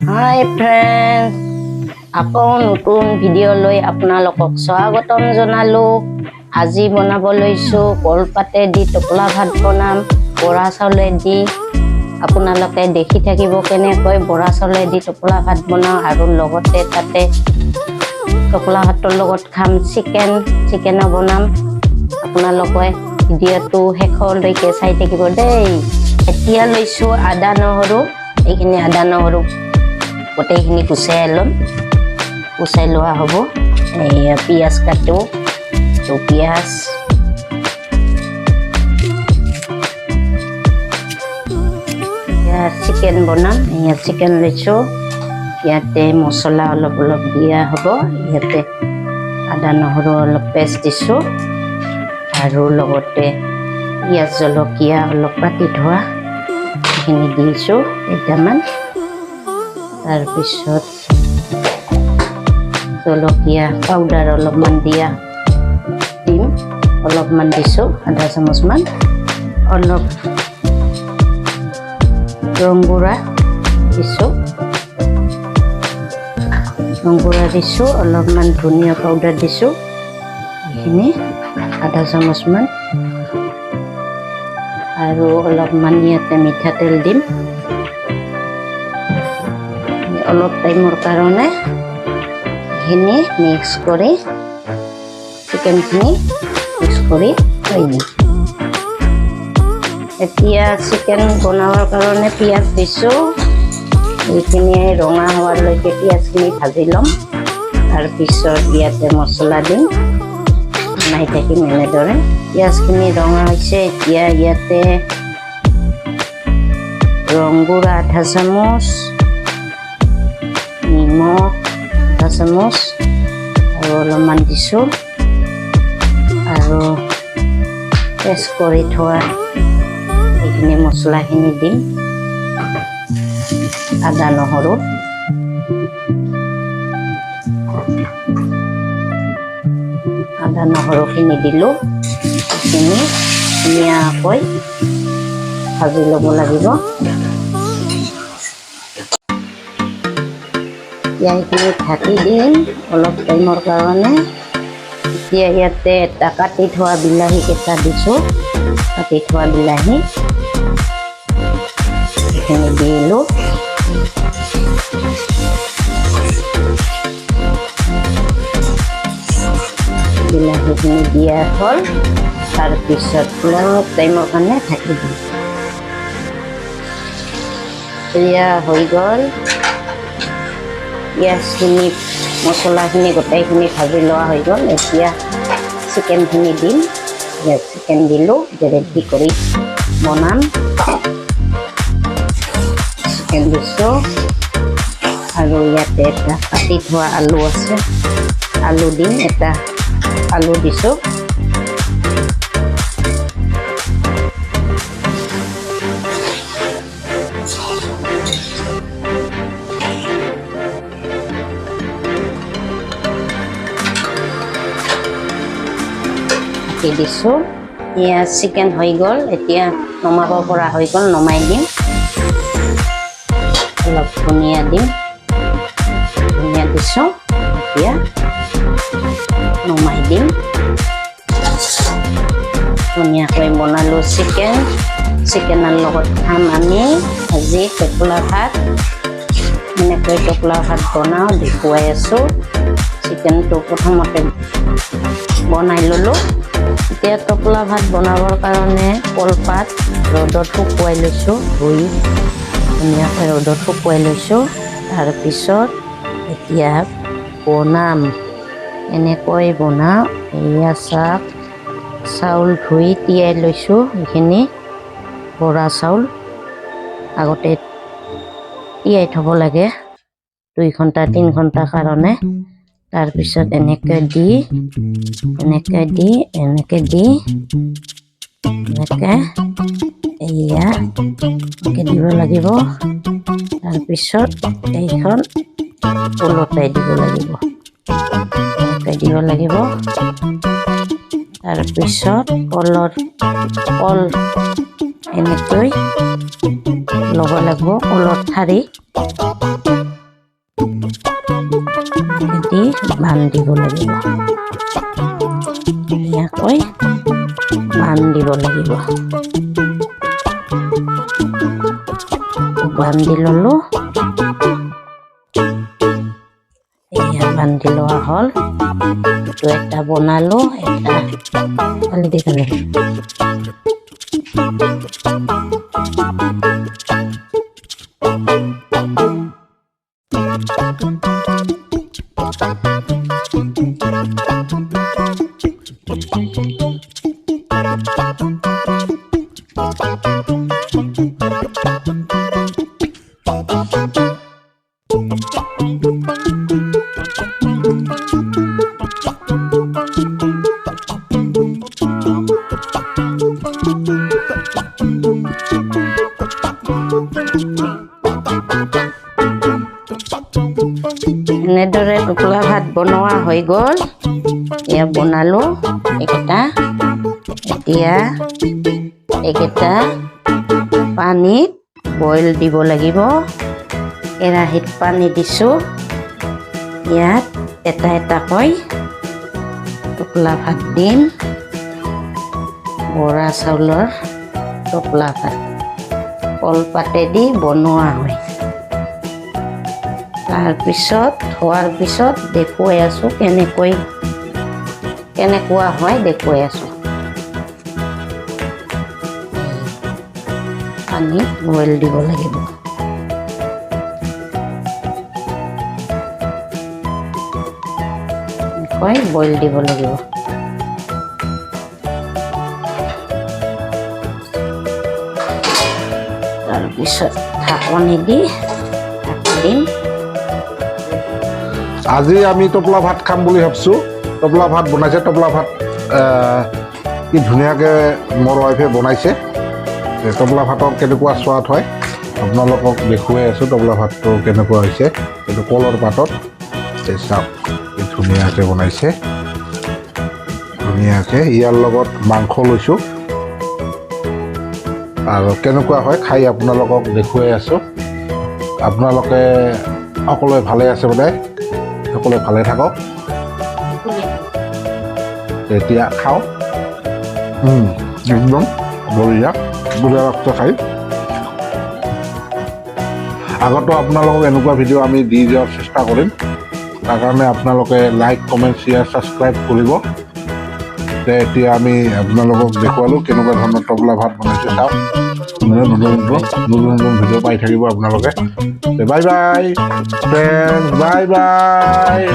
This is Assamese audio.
হাই ফ্ৰেণ্ডছ, আকৌ নতুন ভিডিঅ' লৈ আপোনালোকক স্বাগতম জনালোঁ। আজি বনাব লৈছোঁ কলপাতে দি টোপোলা ভাত বনাম বৰা চাউলে দি। আপোনালোকে দেখি থাকিব কেনেকৈ বৰা চাউলে দি টোপোলা ভাত বনাওঁ আৰু লগতে তাতে টোপোলা ভাতৰ লগত খাম চিকেন, চিকেনো বনাম। আপোনালোকে ভিডিঅ'টো শেষলৈকে চাই থাকিব দেই। এতিয়া লৈছোঁ আদা নহৰু, এইখিনি আদা নহৰু গোটেইখিনি গুচাই ল'ম। গুচাই লোৱা হ'ব। এইয়া পিঁয়াজ কাটো, তো পিঁয়াজ চিকেন বনাম। এয়া চিকেন লৈছোঁ, ইয়াতে মছলা অলপ অলপ দিয়া হ'ব। ইয়াতে আদা নহৰু অলপ পেষ্ট দিছোঁ আৰু লগতে পিঁয়াজ জলকীয়া অলপ কাটি থোৱা সেইখিনি দিছোঁ কেইটামান। তাৰপিছত জলকীয়া পাউডাৰ অলপমান দিয়া দিম, অলপমান দিছোঁ, আধা চামুচমান। অলপ ৰং গুড়া দিছোঁ, ৰং গুড়া দিছোঁ, অলপমান ধনিয়া পাউডাৰ দিছোঁ, এইখিনি আধা চামুচমান। আৰু অলপমান ইয়াতে মিঠাতেল দিম। অলপ টাইমৰ কাৰণে এইখিনি মিক্স কৰি, চিকেনখিনি মিক্স কৰি থৈ দিম। এতিয়া চিকেন বনাবৰ কাৰণে পিঁয়াজ দিছোঁ। এইখিনি ৰঙা হোৱালৈকে পিঁয়াজখিনি ভাজি ল'ম। তাৰপিছত ইয়াতে মছলা দিম। বনাই থাকিম এনেদৰে। পিঁয়াজখিনি ৰঙা হৈছে। এতিয়া ইয়াতে ৰং গুড়া আধা চামুচ, নিমখ আধা চামুচ আৰু অলপমান দিছোঁ আৰু পেষ্ট কৰি থোৱা এইখিনি মছলাখিনি দিম, আদা নহৰু। আদা নহৰুখিনি দিলোঁ। এইখিনি ধুনীয়াকৈ ভাজি ল'ব লাগিব। এতিয়া এইখিনি ঢাকি দিম অলপ টাইমৰ কাৰণে। এতিয়া ইয়াতে এটা কাটি থোৱা বিলাহী কেইটা দিছোঁ, কাটি থোৱা বিলাহী এইখিনি দিলোঁ। বিলাহীখিনি দিয়া হ'ল। তাৰপিছত অলপ টাইমৰ কাৰণে ঢাকি দিম। এয়া হৈ গ'ল। পিঁয়াজখিনি মছলাখিনি গোটেইখিনি ভাজি লোৱা হৈ গ'ল। এতিয়া চিকেনখিনি দিম। চিকেন দিলোঁ, ৰেডি কৰি বনাম। চিকেন দিছোঁ আৰু ইয়াতে এটা কাটি থোৱা আলু আছে, আলু দিম, এটা আলু দিছোঁ। কাটি দিছোঁ। এয়া চিকেন হৈ গ'ল। এতিয়া নমাব পৰা হৈ গ'ল, নমাই দিম। অলপ ধনিয়া দিম, ধনিয়া দিছোঁ। এতিয়া নমাই দিম। ধুনীয়াকৈ বনালোঁ চিকেন। চিকেনৰ লগত খাম আমি আজি টোপোলা ভাত। এনেকৈ টোপোলা ভাত বনাওঁ দেখুৱাই আছোঁ। চিকেনটো প্ৰথমতে বনাই ল'লোঁ। এতিয়া টোপোলা ভাত বনাবৰ কাৰণে কলপাত ৰ'দত শুকুৱাই লৈছোঁ, ধুই ধুনীয়াকৈ ৰ'দত শুকুৱাই লৈছোঁ। তাৰপিছত এতিয়া বনাম। এনেকৈ বনাওঁ। এয়া চাক চাউল ধুই তিয়াই লৈছোঁ, এইখিনি বৰা চাউল আগতে তিয়াই থ'ব লাগে 2 ঘণ্টা 3 ঘণ্টাৰ কাৰণে। তাৰপিছত এনেকৈ দি, এনেকৈ দি, এনেকৈ দি, এনেকৈ এয়া এনেকৈ দিব লাগিব। তাৰপিছত এইখন ওলটাই দিব লাগিব, এনেকৈ দিব লাগিব। তাৰপিছত কলৰ কল এনেকৈ ল'ব লাগিব, কলৰ ঠাৰি। দি বান্ধিব লাগিব, ধুনীয়াকৈ বান্ধিব লাগিব। বান্ধি ল'লোঁ, এয়া বান্ধি লোৱা হ'ল। এইটো এটা বনালোঁ, এটা ফালি দি ফালে। এনেদৰে টোপোলা ভাত বনোৱা হৈ গ'ল। এয়া বনালোঁ এইকেইটা। এতিয়া এইকেইটা পানীত বইল দিব লাগিব। কেৰাহীত পানী দিছোঁ, ইয়াত এটা এটাকৈ টোপোলা ভাত দিম। বৰা চাউলৰ টোপোলা ভাত কলপাতেদি বনোৱা হয়। তাৰপিছত হোৱাৰ পিছত দেখুৱাই আছোঁ কেনেকৈ কেনেকুৱা হয় দেখুৱাই আছোঁ। পানীত বইল দিব লাগিব। এনেকৈ বইল দিব লাগিব। তাৰপিছত ঢাকনি দি ঢাকি দিম। আজি আমি টোপোলা ভাত খাম বুলি ভাবছোঁ। টোপোলা ভাত বনাইছে, টোপোলা ভাত কি ধুনীয়াকৈ মোৰ ৱাইফে বনাইছে। টোপোলা ভাতৰ কেনেকুৱা সোৱাদ হয় আপোনালোকক দেখুৱাই আছোঁ। টোপোলা ভাতটো কেনেকুৱা হৈছে, এইটো কলৰ পাতত এই চাওক কি ধুনীয়াকৈ বনাইছে, ধুনীয়াকৈ। ইয়াৰ লগত মাংস লৈছোঁ আৰু কেনেকুৱা হয় খাই আপোনালোকক দেখুৱাই আছোঁ। আপোনালোকে সকলোৱে ভালে আছে বোলে, সকলোৱে ভালে থাকক। এতিয়া খাওঁ। একদম বঢ়িয়া, বঢ়িয়া লাগছে খাই। আগতো আপোনালোকক এনেকুৱা ভিডিঅ' আমি দি যোৱাৰ চেষ্টা কৰিম, তাৰ কাৰণে আপোনালোকে লাইক, কমেণ্ট, শ্বেয়াৰ, ছাবস্ক্ৰাইব কৰিব। এতিয়া আমি আপোনালোকক দেখুৱালোঁ কেনেকুৱা ধৰণৰ টোপোলা ভাত বনাইছে। চাওক, নতুন নতুন নতুন নতুন ভিডিঅ' পাই থাকিব আপোনালোকে। Bye bye friends, bye bye.